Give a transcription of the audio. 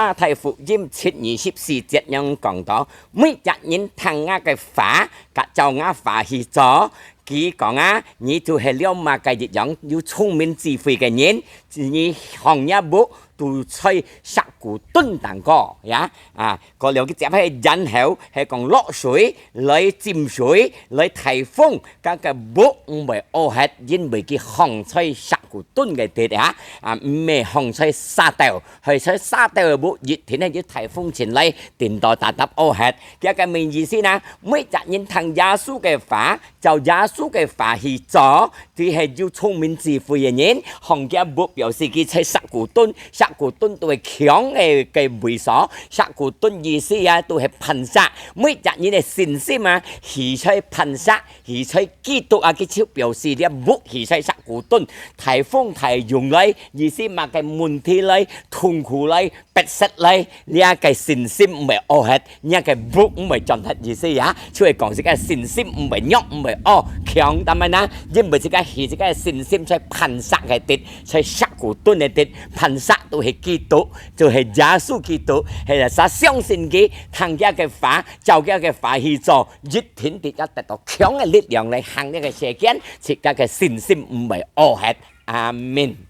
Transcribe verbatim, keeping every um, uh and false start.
馬太福音七二十四節樣講到：「每隻人聽𠊎个話，佮照𠊎話去做，佢講啊，你就係了麼个一樣有聰明智慧个人，你項若屋都在石牯墩頂高呀。」啊，過了佢接係然後係講落水來浸水來颱風，該个屋毋會屙忒，因為佢項在石牯墩个地啊，啊毋係項在沙兜，係在沙兜个屋一定係有颱風前來，顛倒打打屙忒。佢个麼意思呢？每隻人聽耶穌个話，照耶穌个話去做，佢係有聰明智慧个人。項佢屋表示佢在石牯墩，石牯墩都係強个个位所，石牯墩意思啊都係磐石。每隻人个信心啊，起在磐石，起在基督啊，佢就表示這屋起在石牯墩。颱風颱湧來，意思麼个問題來，痛苦來，逼塞來，這个信心毋會屙忒，這个屋毋會轉忒意思呀。就係講這个信心毋會弱，毋會屙，強，但係呢，因為這个起這个信心在磐石个地，在石牯墩个地，磐石都係基督，就係耶穌基督，係啥相信佢，聽佢个話，照佢个話去做，一定自家得到強个力量來行這个世間，自家个信心毋會屙忒。阿門。